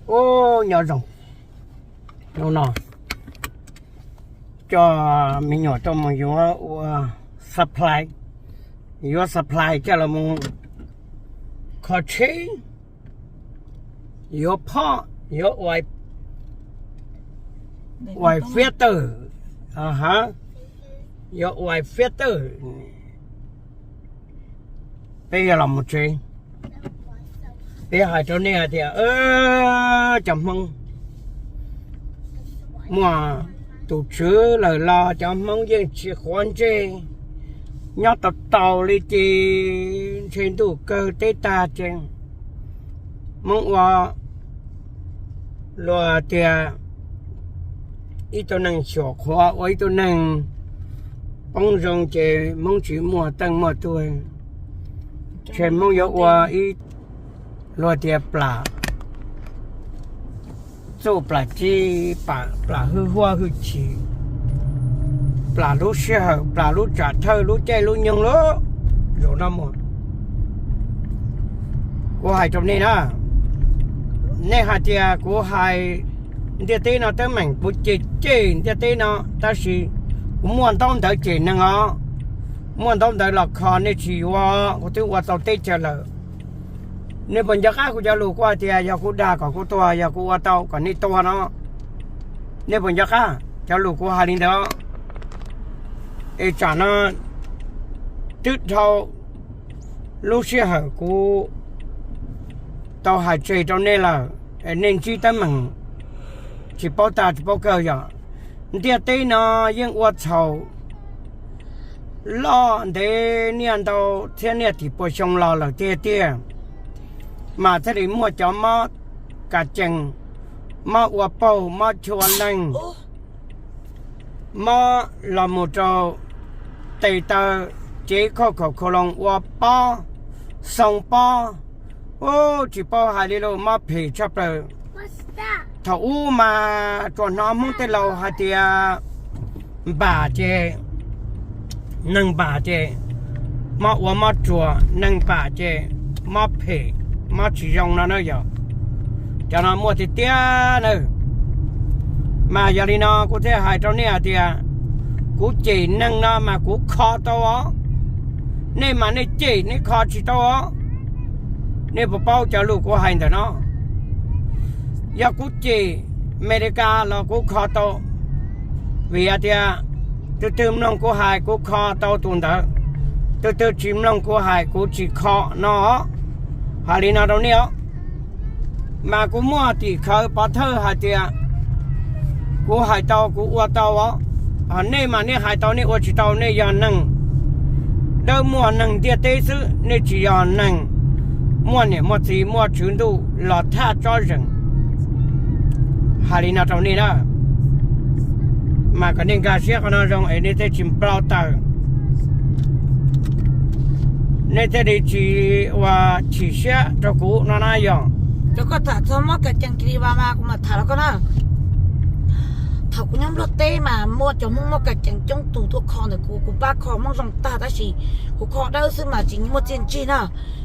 Ub, nyob zoo, hnub no coj me nyuam tuaj mus yuav ua supply, yuav supply coj los mus kho tsheb, yuav phob, yuav ua fiab tawm, yuav ua fiab tawm. Peb yuav los mus tsev, peb hais rau nej hais tias, cov Hmoob muaj tus tswv lawm los cov Hmoob yeej tsis quav ntsej, nyob tau tau li ces ntshe ntuj kawg teb tag ces Hmoob ua luag tias ib tug neeg xyuam qhuav ua ib tug neeg poob zoo ces Hmoob tsis muaj teej muaj tug, ntshe Hmoob yuav ua ib luag tias plam txuj plam ci, plam hwj huaj hwj chim, plam lub sij hawm, plam lub tsam thawj, lub caij lub nyoog lub zaum no mus. Kuv hais rau nej na, nej hais tias kuv hais ntiaj teb no teeb meem, kuv cem cem ntiaj teb no, tab sis kuv muaj ntaub ntawv cem neeg os. Muaj ntaub ntawv los kho nej tsis yuav, kuv twb ua tau teb chaws lawm. Nej puas nco qab kuv cov lus kuv hais tias yog kuv dag kom kuv tuag, yog kuv ua tau kom nej tuag no? Nej puas nco qab cov lus kuv hais li ntawd? Es tsam no twb dhau lub sij hawm kuv tau hais tseg rau nej lawm, nej ntsib teeb meem tsis paub tag tsis paub kawg yom. Ntiaj teb no yeej ua txhaum loj ntev niaj ntau txhiab niaj tim puas xyoo los lawm tiag tiag, mas thiaj li muaj cov mob kas cees, mob ua paug, mob chua neeg, mob los mus rau tes taw, cev khauj khaum khau loo ua pob, xoo pob, ub, tsis paub hais li lus, mob phem tshaj plaws. Thaum ub mas tsuas hnov Hmoob tej laus hais tias npam ces, neeg npam ces mob ua mob tsuag, neeg npam ces mob phem, mob tsis zoo no na yom. Cov no muaj tiag tiag na. Mas yog li no kuv thiaj hais rau nej hais tias kuv cem neeg no mas kuv kho tau os. Nej mas nej cem nej kho tsis tau os. Nej puas paub cov lus kuv hais ntawm no? Yog kuv cem Amelikas los kuv kho tau, vim hais tias tus twg mloog kuv hais kuv kho tau tus ntawd, tus twg tsis mloog kuv hais kuv tsis kho no. Hais li no rau nej os, mas kuv muaj tim khawv pov thawj hais tias kuv hais tau kuv ua tau os. Nej mas nej hais tau nej ua tsis tau, nej yog neeg dawb muag neeg ntiaj teb xwb, nej tsis yog neeg muaj niam muaj txiv muaj tswv ntuj los thaj tsob zeem. Hais li no rau nej na, mas kom nej nkag siab qhov no zoo es nej thiaj tsis npau taws, nej thiaj li tsis ua chim siab rau kuv no na yog. Cov koj tham txog mob kas cees kis li vas mas kuv mam tham rau koj na. Thaum kuv nyob Nplog teb mas muaj cov Hmoob mob kas cees coob tus tuaj kho ntawm kuv, kuv pab kho Hmoob zoo tag tab sis kuv kho dawb xwb mas tsis muaj txiaj ntsig na.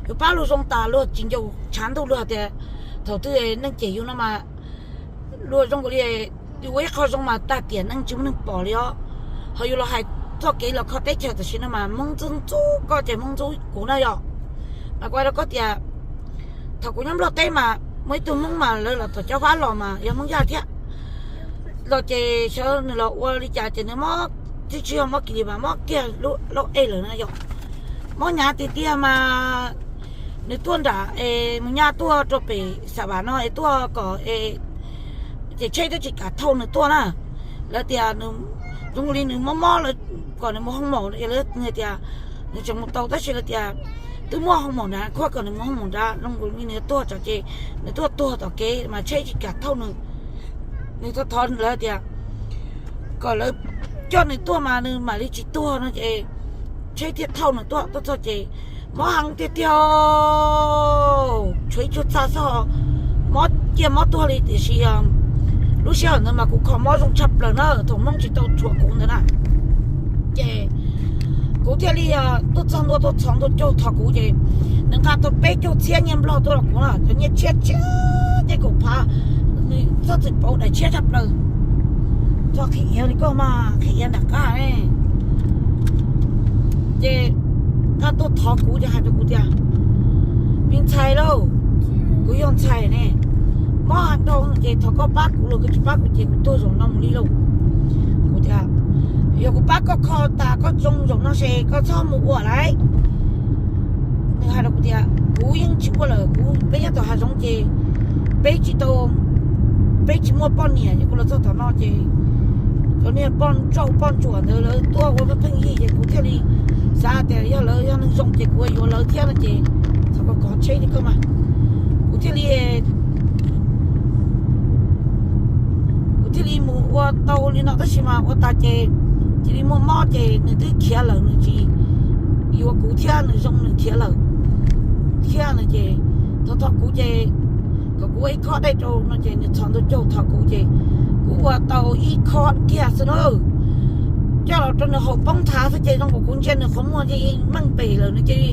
Yus pab luag zoo tas luag tsis nco tshav ntuj, luag hais tias thaum twg neeg cem yus no mas luag zoo nkaus li yus ua ib qho zoo mas tag tiam neej tsis muaj neeg pom li os. Ho yus los hais txoj kev los kho teb chaws tam sim no mas Hmoob ntxub ntxub koj ces Hmoob ntxub kuv na yom. Mas kuv hais rau koj tias thaum kuv nyob Nplog teb mas muaj ib tug Hmoob mas lawv los tom Cob Fab los mas yog Hmoob Yaj thiab. Los ces xyov nws los ua li cas ces nws mob, tsis yog mob kis li mas mob kiag lub lauj ej lawm na yom. Mob hnyav tiag tiag mas nws tuaj nram es mus nyaj tuaj rau pem Xa Vam no es tuaj kom es ces tsheb twb tsis kam thauj nws tuaj na. Lawv tias nws zoo li nws mob mob lawv kom nws mus hoo maum, lawv tias nws tseem mus tau tab sis lawv tias twb muaj hoo maum nrad, khuab kom nws mus hoo maum nrad, zoo li nws tuag tsam ces nws tuaj tuag tom kev mas tsheb tsis kam thauj nws. Nws thov thov lawv tias kom lawv coj nws tuaj mas nws mam li tsis tuag no ces tsheb thiaj thauj nws tuaj. Tuaj txog ces mob heev tiag tiag, tshuav ib tsuag txha xwb, mob ciaj mob tuag li tiam sis lub sij hawm ntawd mas kuv kho mob zoo tshaj plaws na, thaum Hmoob tsis tau tshuam kuv ntawd na. Ces kuv thiaj li tuaj txog ntua tuaj txhov ntua caug thov kuv ces nws nqa tau peb caug txhiab nyiaj Nplog tuaj rau kuv na, cov nyiaj tshiab tshiab Kaum phav, nws txhob txwm pauv daim tshiab tshaj plaws. Txog qhia iav li koj mas qhia iav nram qab ne. Ces nqa tuaj thov kuv ces hais rau kuv tias, me ntxhais lauj, kuv yog ntxhais ne, mob heev dhau ces thov koj pab kuv los koj tsis pab kuv ces kuv tuag zaum no mus li lauj. Kuv tias, yog kuv pab koj kho tas koj zoo zaum no ces koj txhob mus ua lawm. Nws hais rau kuv tias kuv yeej tsis ua lawm, kuv peb nyob tom hav zoov ces peb tsis tau, peb tsis muaj poj niam ces kuv los txog tom no ces cov niag poj ntsauj poj ntsuam ntawd lawv tuaj ua pheej yig ces kuv thiaj li xav tias yog lawv yog neeg zoo ces kuv yuav lawv thiab no ces txhob kov tsheb li koj mas. Kuv thiaj li kuv thiaj li mus ua tau li no tab sis mas ua tas ces cia li muaj mob ces nws twb khiav lawm, nws tsis yuav kuv thiab, nws zoo nws khiav lawm thiab no ces thov thov kuv ces kom kuv ua ib khob dej rau no ces nws txhos ntuj caug thov kuv ces kuv ua tau ib khob kiag xwb na, coj los rau nws haus poob nthav xwb ces zoo nkaus kuv ntsia nws qhov muag ces meej pem lawm, nws cia li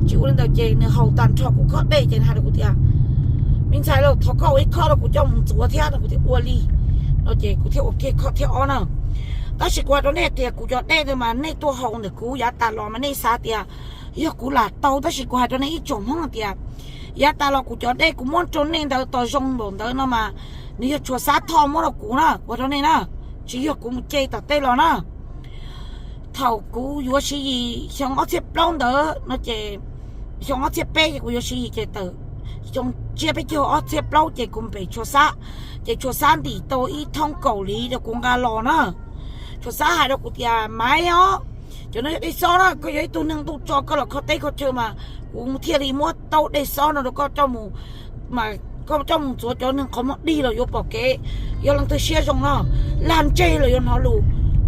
tsis ua li ntawd ces nws haus tag nrho kuv khob dej ces nws hais rau kuv tias, me ntxhais lauj, thov koj ua ib khob rau kuv coj mus ntxuav thiab no, kuv thiaj ua li no ces kuv thiaj ua kiag khob thib ob na. Tab sis kuv hais rau nej tias kuv cov dej ntawd mas nej tuaj haus ntawm kuv yav tas los mas nej xav tias yog kuv lam tau, tab sis kuv hais rau nej ib tsoom Hmoob tias yav tas los kuv cov dej kuv muab rau nej ntawd tos zoo npaum ntawd no mas nws yog Tshua Xab Thoj muab rau kuv na, kuv hais rau nej na, tsis yog kuv mus ce tom tej los na. Thaum kuv yuav Siv Yis xyoo ob txhiab plaub ntawd no ces, xyoo ob txhiab peb ces kuv yuav Siv Yis ces tawm xyoo tsiab peb caug ob txhiab plaub ces kuv pem Tshua Xab, ces Tshua Xab ntim tau ib thoob kaum li rau kuv nqa los na. Tshua Xab hais rau kuv tias, Maiv os, cov no yog dej xob na, koj yog ib tug neeg ntuj tso koj los kho teb kho chaw mas kuv thiaj li muab taub dej xob no rau koj coj mus, mas koj coj mus ntxuav cov neeg qhov muag dig los yuav pom kev, yog leej twg siab zoo no, lag ntseg los yuav hnov lus,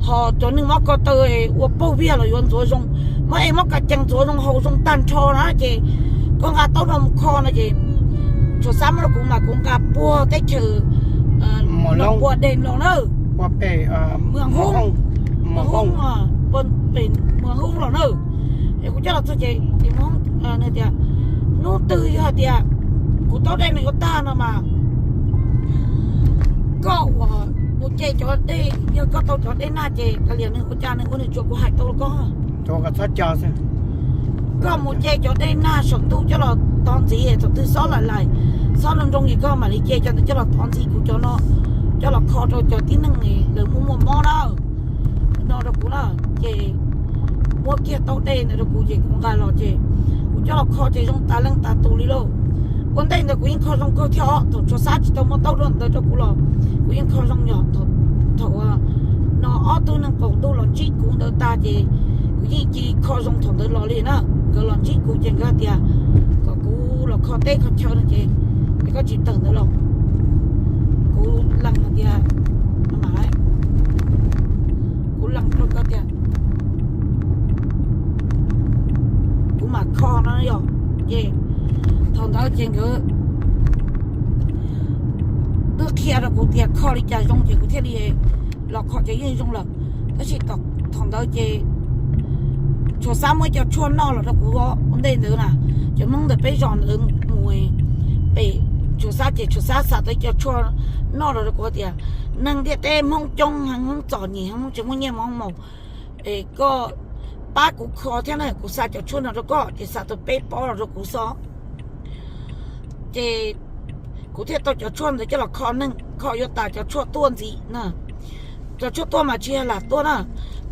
ho cov neeg mob ko taw ua paug viag los yuav ntxuav zoo, mob es mob kas cees ntxuav zoo haus zoo tag nrho na ces koj nqa taub no mus kho no ces Tshua Xab muab rau kuv mas kuv nqa puag teb chaws Puag Dej los na, Muas Hoob, Muas Hoob, Muas Hoob los na. Es kuv coj los txog ces tias, hnub twg yog hais tias kuv taub dej nws yuav tag no mas koj uas mus ce cov dej, yog koj tau cov dej nag ces kav liam nws ua cas nws ua nws tsuas, kuv hais tau rau koj, koj mus ce cov dej nag saum ntuj coj los tov ntxiv, thaum twg xob laim laim, xob nroo nroo es koj mam li ce cov ntawd coj los tov ntxiv kuv cov no, coj los kho rau cov tib neeg lawv muaj muaj mob na, no rau kuv na. Ces muab kiag taub dej ntawd rau kuv ces kuv nqa los ces kuv coj los kho ces zoo tas leej tas tus li lauj. Ua ntej ntawd kuv yeej kho zoo kawg thiab os, thaum Tshua Xab tsis tau muab taub dej ntawd rau kuv los kuv yeej kho zoo yog thaum no ob tug neeg qaum ntuj los ntsib kuv ntawd tag ces kuv yeej cia li kho zoo thaum ntawd los li na. Nkawd los ntsib kuv ces nkawd hais tias kom kuv los kho teb kho chaw no ces, es koj tsis tawm ntawd los, kuv lees hais tias, kuv lees rau nkawd tias kuv mam kho no yog. Ces thaum ntawd ces nkawd twb qhia rau kuv tias kho li cas zoo ces kuv thiaj li los kho ces yeej zoo lawm. Tab sis thaum ntawd ces Tshua Xab muab cov tshuaj noj los rau kuv ua ntej ntawd na. Cov Hmoob ntawm peb zos ntawd mus pem Tshua Xab ces Tshua Xab xa tau cov tshuaj noj los rau kuv tias, neeg ntiaj teb Hmoob coob heev, Hmoob txom nyem heev, Hmoob tsis muaj nyiaj mus hoob maus, es koj pab kuv kho thiab na, kuv xa cov tshuaj no rau koj ces xa tau peb pob los rau kuv xwb. Ces kuv thiaj tau cov tshuaj ntawd coj los kho neeg, kho yuav tas cov tshuaj tuaj ntxiv na. Cov tshuaj tuaj mas tsis yog lam tuaj na,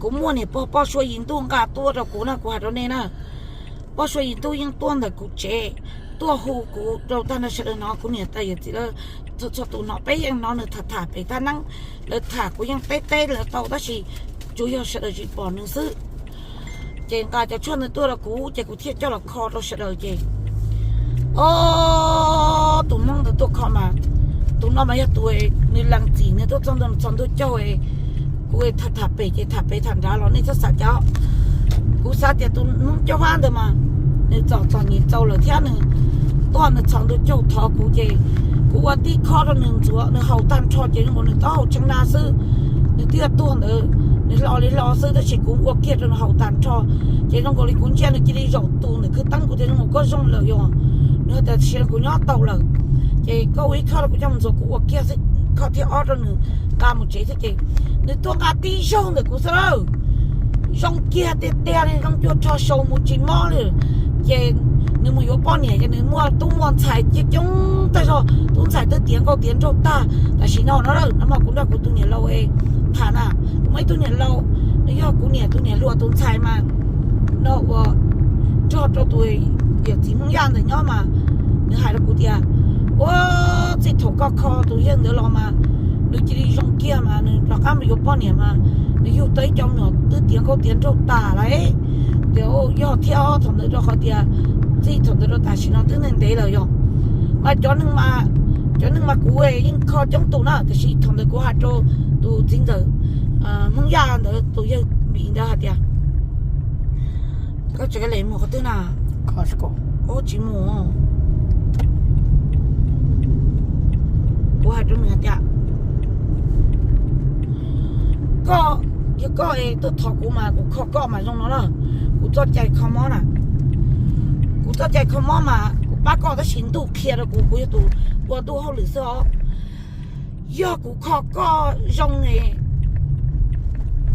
kuv muaj niam pog poj Suav Yim Ntuj nqa tuaj rau kuv na, kuv hais rau nej na. Poj Suav Yim Ntuj yeej tuaj ntawm kuv tsev, tuaj hu kuv rau tag nrho sawv daws hnov, kuv niam tais yawm txiv lawv txhua txhua tus hnov, peb yeej hnov nws tham tham pem thaj neeb, lawv tham kuv yeej teb teb lawv tau tab sis tsuas yog sawv daws tsis pom nws xwb. Ces nqa cov tshuaj ntawd tuaj rau kuv ces kuv thiaj coj los kho rau sawv daws ces, o, tus Hmoob ntawd tuaj kho mas, tus no mas yog tus nws lees txim, nws tuaj txog ntua txhos ntuj caug, kuv tham tham pem ces tham pem tham nrad los nej txhob xav cas. Kuv xav tias tus Hmoob Cob Vab ntawd mas nws txom txom nyem txaus lawm thiab nws tuaj nws txhos ntuj caug thov kuv ces kuv ua tib khob rau nws ntxuav, nws haus tag nrho ces zoo nkaus nws taub hau tshee na xwb. Nws twb tuag ntawd, nws hlo li hlo xwb tab sis kuv ua kiag rau nws haus tag nrho ces zoo nkaus li kuv ntsia nws cia li zaum tus ntawm khwv teeb, kuv tias zoo nkaus koj zoo lawm yog. Nws hais tias sim kuv nyob tau lawm. Ces koj ua ib khob rau kuv coj mus ntxuav, kuv ua kiag khob thib ob rau nws nqa mus tsev thiab ces nws tuaj nqa tib zaug ntawm kuv xwb lawm. Zoo kiag tiag tiag li, zoo cuag rho sau mus tsis mob li. Ces nws mus yuav poj niam ces nws muaj tub muaj ntxhais coob coob tag zog, tub ntxhais twb tiav nkauj tiav nraug tag. Tam sim no no lawm no mas kuv nrog kuv tus niam laus es tham na, kuv muaj ib tug niam laus, nws yog kuv niam tus niam hluas tus ntxhais mas no uas nrog rau tus yawm txiv Hmoob Yaj ntawd nyob mas nws hais rau kuv tias, ua txij thaum koj kho tus yawg ntawd los mas nws cia li zoo kiag mas nws rov qab mus yuav poj niam mas nws yug tau ib co me nyuam twb tiav nkauj tiav nraug tas lawm. Tias yog thiab thaum ntawd rau qhov tias txij thaum ntawd rau tam sim no twb ntev ntev lawm yog. Mas cov neeg mas, cov neeg mas kuv yeej kho coob tus na, tiam sis thaum ntawd kuv hais rau tus txiv ntxawm Hmoob Yaj ntawd, tus yawg Npis ntawd hais tias, koj tseem le mus qhov twg na? Ub, tsis mus. Kuv hais rau nws hais tias, koj, yog koj es tuaj thov kuv mas kuv kho koj mas zoo no na. Kuv txoj cai kho mob na, kuv txoj cai kho mob mas kuv pab koj tab sis ntuj qhia rau kuv, kuv yog tus ua ntuj hauj lwm xwb os. Yog kuv kho koj zoo es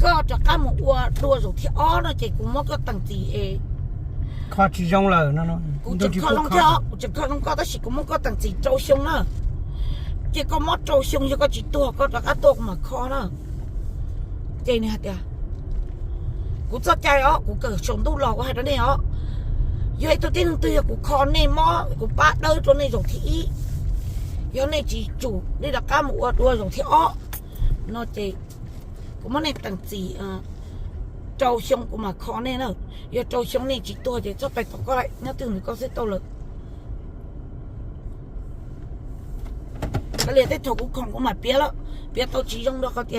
koj rov qab mus ua dua zaum thib ob no ces kuv muab koj teem txim es kho tsis zoo lawm no. Kuv tseem kho zoo thiab, kuv tseem kho zoo koj tab sis kuv muab koj teem txim rau xyoo na. Ces koj mob rau xyoo, yog koj tsis tuag koj rov qab tuaj kuv mam kho na. Ces nws hais tias, kuv txoj cai os, kuv kawm saum ntuj los kuv hais rau nej os, yog ib tug tib neeg twg yog kuv kho nej mob, kuv pab dawb rau nej zaum thib ib, yog nej tsis tsum nej rov qab mus ua dua zaum thib ob no ces kuv muab nej teem txim rau xyoo kuv mam kho nej na. Yog rau xyoo nej tsis tuag ces txhob pais tom koj lawm, nyob twg ntawm koj xwb tau lawm. Kav liam tej thaum kuv khoom kuv mam piav lawm, piav tau tsis zoo rau qhov tias